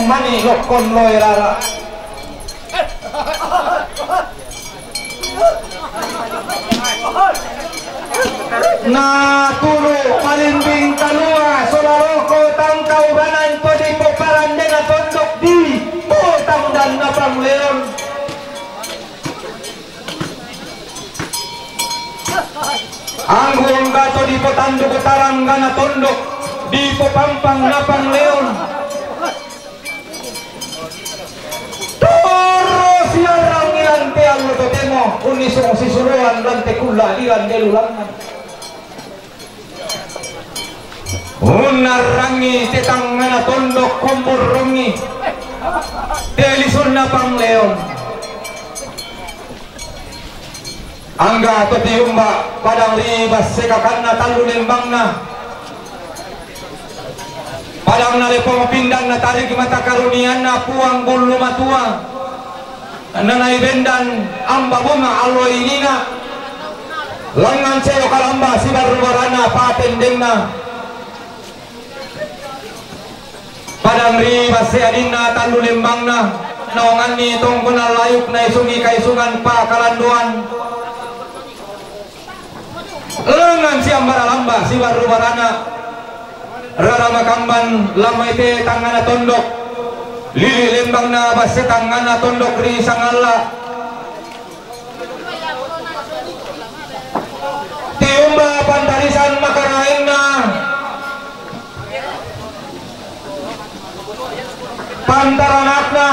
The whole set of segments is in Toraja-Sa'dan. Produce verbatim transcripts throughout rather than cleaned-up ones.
mani lokkon loe rara. Na tulu palimbing talua sola roko tangkau banan to dipoparan dena tondok di potang dan napang leon. Anggo angga to dipotanduk utara angga na tondok, dipopampang napang leon. Toro siarang ilan te allo totemo, unisung sisuruan lan te kulla diran delulangan. Unnarrangi te tangngana tondok komburrungi te lisunna pangleon. Angga to tiumba padang ri basse kakanna tallu lembangna. Padangna lepong pindanna tarik mata karunianna puang bullu matua. Nanai bendan amba bunga allo inina. Langngan seo kalamba sibarru barana patendengna. Padang ri basse adinna tallu lembangna, naonganni tongkona layuk naisungi kaisungan pakalandoan. Lengan siambara lamba sibarru barana, rara makamban lama ite tangngana tondok, lili lembangna basse tangngana tondok ri sangalla. Tiumba pantarisan makaraenna pantaranakna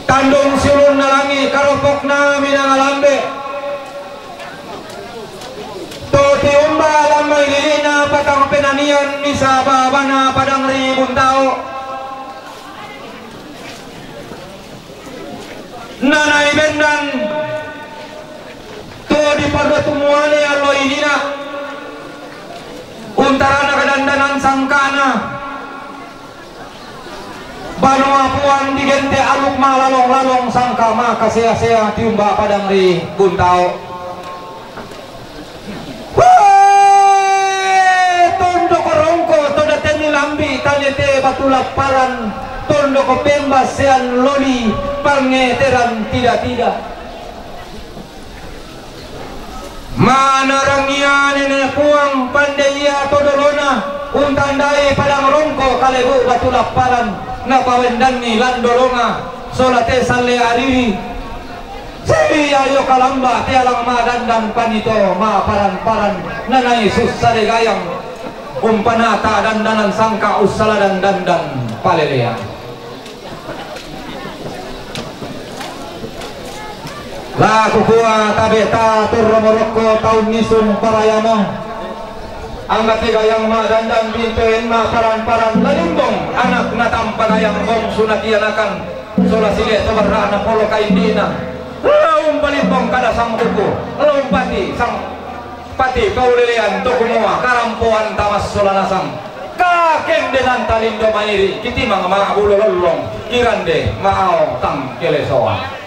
tandung siulunna langi karopokna minanga lambe. To tiumba lamai lilina patang penanian misa babana padang ri buntao. Nanai bendan to diparrotu muane allo inina. Untarana kadandanan sangkana. Banua puang digente aluk malalong-lalong sangka makasea-sea tiumba padang ri buntao. Wee! Tondok rongko to dateni lambi tanete batu lapparan tondok pembasean loli pangeteran tidak-tidak. Manarangiane ne puang pande ia to dolona untandai padang rongko kalebu batu lapparan napawendanni landolonga sola te salle ariri. Sebi ayo kalamba tialang madandan panito maparan-paran nanai sussa de gayang. Umpanata dandanan sangka ussaladan dandan palelean. La kukua tabe ta turro morokko taun nisung parayamo. Angga te gayang madandan bintoen maparan-paran lalimbong anak natampa gayang bong sunakianakan. Sola sile to berrana polo kaindina. Laung palimbong kada sang buku. Laung pati sang pati paulelean to kumua karampoan tamas sola nasang. Kakende nanta lindo mairi kitimang ma bulo lollong kirande maao tang kelesoa.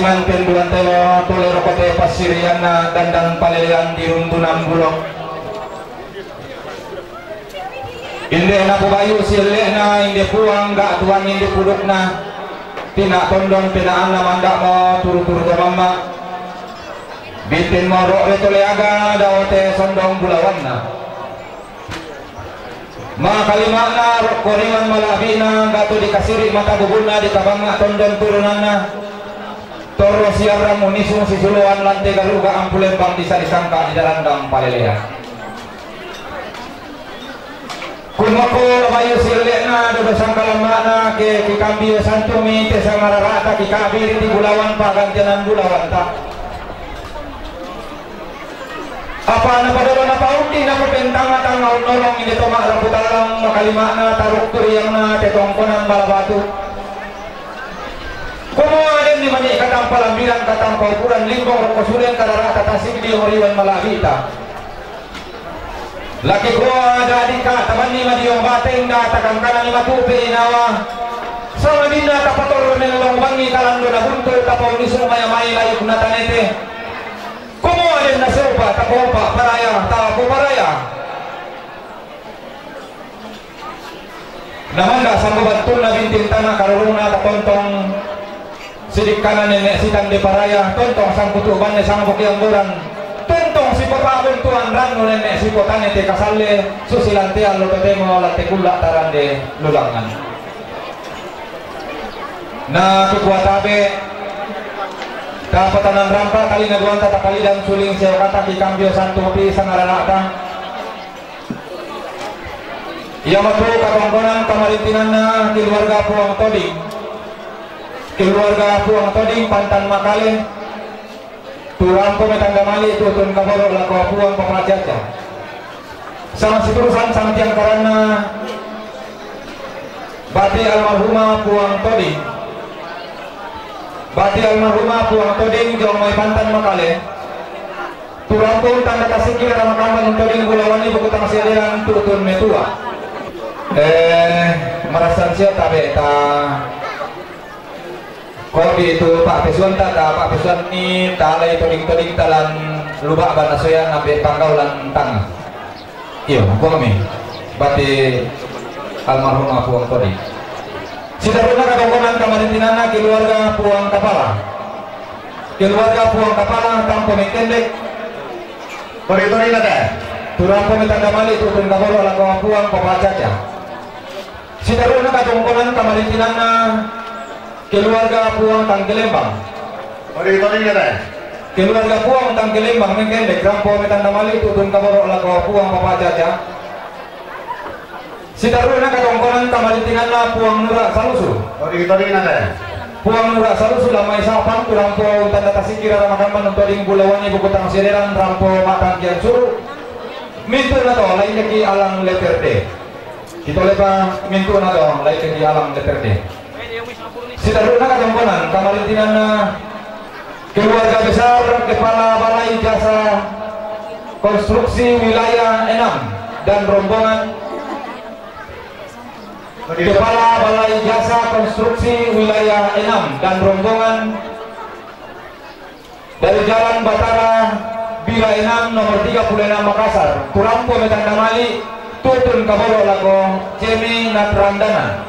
Manten duan telo tole rokote passirianna dandang palelean di runtunan bulo. Inde napobayu sielle'na inde puang ga tuan inde pudukna. Tina tondon penaanna manda'mo turu-turu to mamma. Bintin moro' re tole aga daote sondong bulawanna. Makalima'na rokko ringang mala'bi'na, gato dikasiri' mata bubunna, dikabangnga tondon turunanna. Torro siarrang munisung sisuluan lante garuga ampulembang disa-disangka di darandang palelean. Kummako bayu sielle'na dodo sangkalamma'na ke kikambio santumi te sangarara'ta kikabiri ti bulawan pagantianan bulawanta. Apa napadolo napaundi napapentanga tanga unnorong inde to ma'rapu tallang makalima'na taruk turiangna te tongkonan bala batu. Kumua denni mani katang palambiran katang paukuran limbong rokko suleng karara'ta tasik diong riwan mala'bi'ta. Laki kua dadi ka tabanni madiong bateng da takangkanani matupe inawa. Sangadinna tapatorro mellong bangi talando nabuntu tapaunnisung maya-mai layukna tanete. Kumua den naseupa, takopa, paraya, tapoparaya. Namanda sambo battunna bintin tana karurungna tatontong sidikkana nenne' sitande paraya, tontong sangkutu banne sangboki amboran, tontong sipopabuntuan rannu nenne' sipotane te kasalle, susilantea lo totemo latte kulla tarande lulangan. Na kukua tabe, kapatanan rampa, talina duanta tapalidang suling seokata kikambio santupi sangarana'ta. Iamatu katongkonan kamarintinanna keluarga Puang Toding. Keluarga Puang Toding Pantan Makale. Tu rampo metanda mali tutun kaboro lako Puang Papa Jaja. Sama siturusan sampiang karanna bati almarhumah Puang Toding. Bati almarhumah Puang Toding jong mai Pantan Makale. Tu rampo tanda kasiki ramakamban Toding bulawani bukutang siaderan tutun metua. Eh, marasan sia tabe ta. Kopi tu Pak Pesuan ta, ta Pak Pesuan ni talai toding-toding talan lubak bana soya ngambil panggaulan tang. Iyo, buang mi. Bati almarhumah Puang Toding. Sidaruna katongkonan kamarintinanna keluarga Puang Kapala. Keluarga Puang Kapala tampo mengkendek. Tori-tori nada. Turampo metanda mali tutun kaboro lako Puang Papa Jaja. Sidaruna katongkonan kamarintinanna keluarga Puang Tangkelembang. Ori-ori nada. Keluarga Puang Tangkelembang mengkendek rampo metanda mali tutun kaboro lako Puang Papa Jaja. Sidaruna katongkonan kamarintinanna Puang Nura Salusu. Ori-ori nada. Puang Nura Salusu lamai sapang tu rampo tanda tasikira ramakamban Toding bulawani bukutang siaderan rampo matangkian suru. Mintu na to lain lagi alang letter D. Kita lepa mintu na to lain lagi alang letter D. Sidaruna katongkonan kamarintinanna keluarga besar Kepala Balai Jasa Konstruksi Wilayah enam dan rombongan. Kepala Balai Jasa Konstruksi Wilayah enam dan rombongan dari Jalan Batara Bila enam nomor tiga puluh enam Makassar. Turampo metanda mali tutun kaboro lako Cemi Natrandana.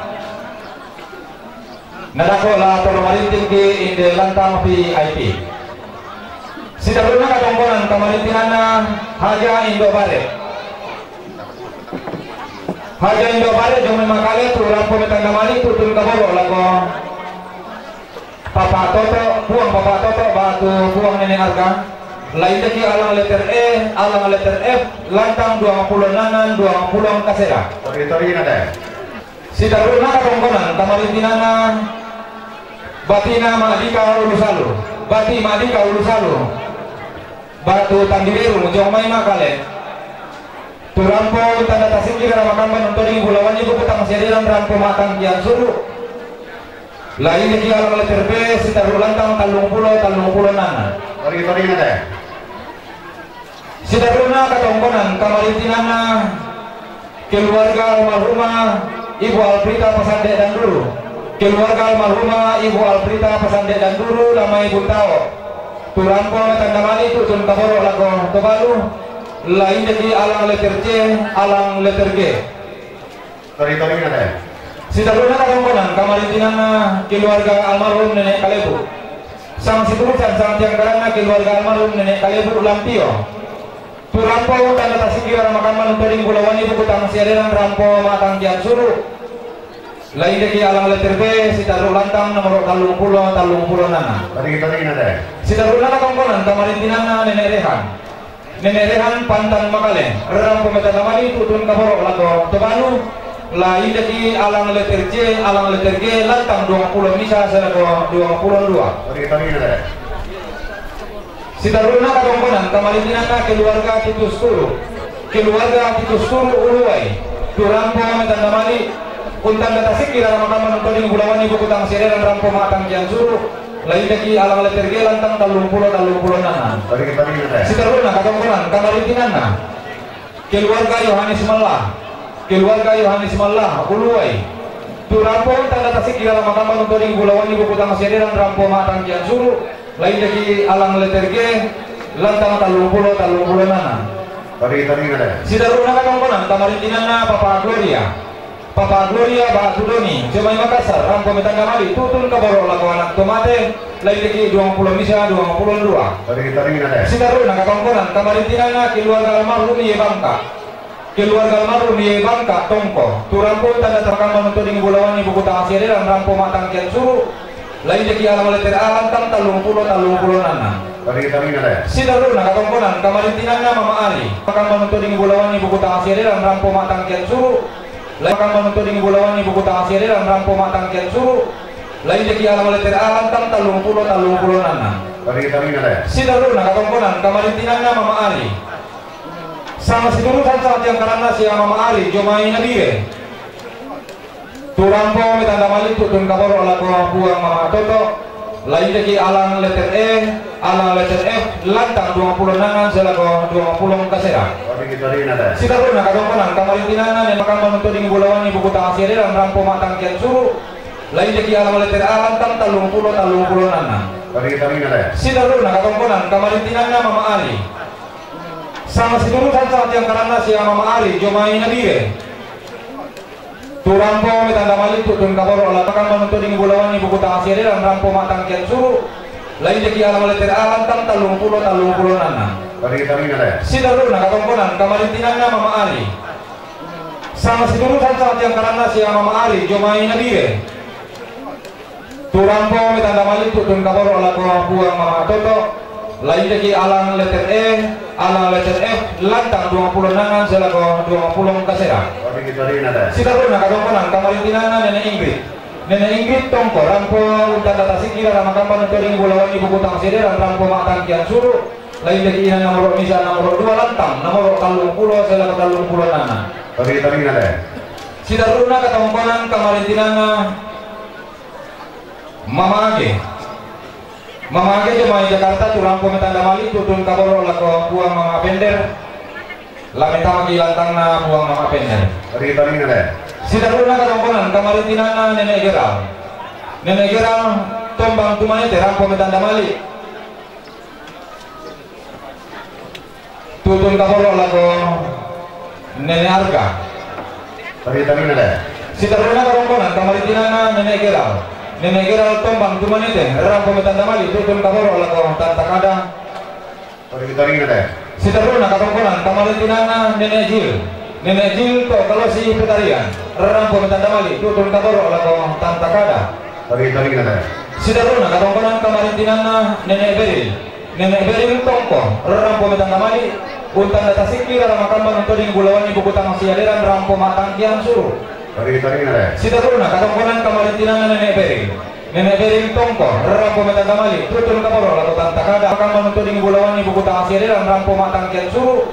Nadako la toro marinting ki inde lantang V I P. Sidaruna katongkonan kamarintinanna Haja Indo Bare. Haja Indo Bare jong mai Makale turampo metanda mali tutun kaboro lako Papa Toto, Puang Papa Toto batu Puang Nene Arga. Lain lagi alang letter E, alang letter F, lantang duang pulo nanan duang pulo kasera. Tori-tori nada. Sidaruna katongkonan kamarintinanna batina Madika Ulusalu. Bati Madika Ulusalu. Batu Tandireru jong mai Makale. Turampo tanda tasikira ramakamban Toding bulawani bukutang siaderan rampo matangkian suru. Lain lagi alang letter B, sitaru lantang tallung pulo, tallung pulo nana. Ori-ori nada. Sidaruna katongkonan kamarintinanna keluarga almarhumah Ibu Alfrida Pasande Danduru. Keluarga almarhumah Ibu Alfrida Pasande Danduru, Lamai Buntao. Tu rampo me tanda mali tutun kaboro lako Tobalu, la inda ki alang letter C, alang letter G. Tori-tori na deh. Sitaruna katongkonan kamarintinanna keluarga almarhum Nenek Kalebu. Sang siturusan sang tiang karanna keluarga almarhum Nenek Kalebu Lampio. Tu rampo tanda tasikira ramakamma nuntoding bulawani bukutang siaderan rampo matangkian suru. La inda ki alang letter B, sitarru lantang nomoro tallung pulo, tallung pulo nana. Tori-tori na deh. Sitaruna katongkonan kamarintinanna Nenek Rehan. Nenek Rehan Pantan Makale, rampo metanda mali tutun kaboro lako Tobalu, la inda ki alang letter C, alang letter G, lantang duang pulo misa selako duang pulo dua. Tori-tori na deh. Sitaruna katongkonan kamarintinanna keluarga Titus Turu. Keluarga Titus Turu Uluwai. Tu rampo metanda mali, untanda tasikira ramakamma nuntoding bulawani bukutang siaderan rampo matangkian suru, la inda ki alang letter G lantang tallung pulo, tallung pulo nana. Tori-tori na deh. Sitaruna katongkonan kamarintinanna keluarga Yohanes Malla. Keluarga Yohanes Malla, Uluwai. Tu rampo tanda tasikira ramakamma nuntoding bulawani bukutang siaderan rampo matangkian suru, la inda ki alang letter G, lantang tallung pulo, tallung pulo nana. Tori-tori na deh. Sitaruna katongkonan kamarintinanna Papa Gloria. Papa Gloria Bahatudoni, Jomai Makassar, rampo metanda mali tutun kaboro lako anak tomate, la inda ki duang pulo misa, duang pulo dua. Tori-tori na deh. Sitaruna katongkonan kamarintinanna keluarga almarhum Ye Bangka. Keluarga almarhum Ye Bangka Tongko. Tu rampo tanda ramakamma nuntoding bulawani bukutang siaderan rampo matangkian suru, la inda ki alang letter A lantang tallung pulo, tallung pulo nana. Tori-tori na deh. Sitaruna katongkonan kamarintinanna Mama Ari. Ramakamma nuntoding bulawani bukutang siaderan rampo matangkian suru, la ramakamma nuntoding bulawani bukutang siaderan rampo matangkian suru, la inda ki alang letter A lantang tallung pulo, tallung pulo nana. Tori-tori na deh. Sitaruna katongkonan kamarintinanna Mama Ari. Sang siturusan sang tiang karanna sia Mama Ari, Jomai Nabire. Tu rampo metanda mali tutun kaboro lako Puang Mama Toto, la inda ki alang letter E, alang letter F, lantang duang pulo nana selako duang pulo kasera. Tori-tori na deh. Sitaruna katongkonan kamarintinanna Nenek, ramakamma nuntoding bulawani bukutang siaderan rampo matangkian suru, la inda ki alang letter A lantang tallung pulo, tallung pulo nana. Tori-tori na deh. Sitaruna katongkonan kamarintinanna Mama Ari. Sang siturusan sang tiang karanna sia Mama Ari, Jomai Nabire. Tu rampo metanda mali tutun kaboro lako, ramakamma nuntoding bulawani bukutang siaderan rampo matangkian suru, la inda ki alang letter A lantang tallung pulo, tallung pulo nana. Tori-tori na deh. Sitaruna katongkonan kamarintinanna Mama Ari. Sang siturusan sang tiang karanna sia Mama Ari, Jomai Nabire. Tu rampo metanda mali tutun kaboro lako Puang Mama Toto, la inda ki alang letter E, alang letter F, lantang duang pulo nana selako duang pulo kasera. Tori-tori na deh. Sitaruna katongkonan kamarintinanna Nenek Ingrid. Nenek Ingrid Tongko, rampo untanda tasikira ramakamma nuntoding bulawani bukutang siaderan rampo matangkian suru, la inda ki inang nomoro misa nomoro dua lantang nomoro tallung pulo selako tallung pulo nana. Tori-tori na deh. Sitaruna katongkonan kamarintinanna Mama Age. Mama Age Jomai Jakarta, tu rampo metanda mali tutun kaboro lako Puang Mama Pender, la metama ki lantangna Puang Mama Pender. Tori-tori na deh. Sitaruna katongkonan kamarintinanna Nenek Geral. Nenek Geral Tombang Tumanete, rampo metanda mali tutun kaboro lako Nenek Arga. Tori-tori na deh. Sitaruna katongkonan kamarintinanna Nenek Geral. Nenek Geral Tombang Tumanete, rampo metanda mali tutun kaboro lako Tanta Kada. Tori-tori na deh. Sitaruna katongkonan kamarintinanna Nenek Jil. Nenek Jil to Kalosi Petarian, rampo metanda mali tutun kaboro lako Tanta Kada. Tori-tori na deh. Sitaruna katongkonan kamarintinanna Nenek Beril. Nenek Beril Tongko, rampo metanda mali, untanda tasikira ramakamma nuntoding bulawani bukutang siaderan rampo matangkian suru. Tori-tori na deh. Sitaruna katongkonan kamarintinanna Nenek Beril. Nenek Beril Tongko, rampo metanda mali, tutun kaboro lako Tanta Kada, ramakamma nuntoding bulawani bukutang siaderan rampo matangkian suru,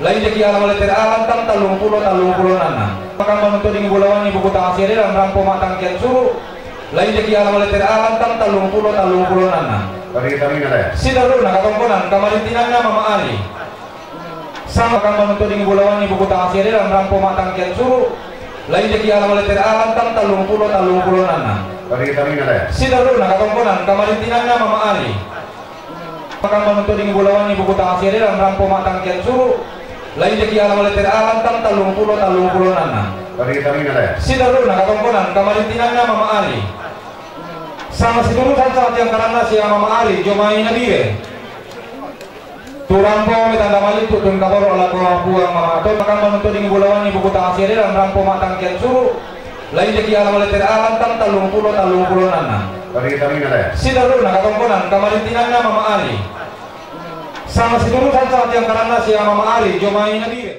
la inda ki alang letter A lantang tallung pulo, tallung pulo nana. Ramakamma nuntoding bulawani bukutang siaderan rampo matangkian suru, la inda ki alang letter A lantang tallung pulo, tallung pulo nana. Tori-tori na deh. Sitaruna katongkonan kamarintinanna Mama Ari. Sang ramakamma nuntoding bulawani bukutang siaderan rampo matangkian suru, la inda ki alang letter A lantang tallung pulo, tallung pulo nana. Sidarru'na katongkonan kamarintinanna Mama Ali. Pakamma nuntu' dinging bulawanni buku tangsiadelan rampo ma'tangkian suru', la inde'ki alama lettere A lantang tallumpulo tallumpulo annang. Sidarru'na katongkonan kamarintinanna Mama Ali. Sanga siturusan sanga tiangkaranna sia Mama Ali jomai nabire. Tu rampo metanda malittu tun kaboro' lako Puang Mama Tobi. Pakamma nuntu' dinging bulawanni buku tangsiadelan rampo ma'tangkian suru', la inde'ki alama lettere A lantang tallumpulo tallumpulo annang. Sidarru'na katongkonan kamarintinanna Mama Ali. Sanga siturusan sanga tiangkaranna sia Mama Ali jomai nabire.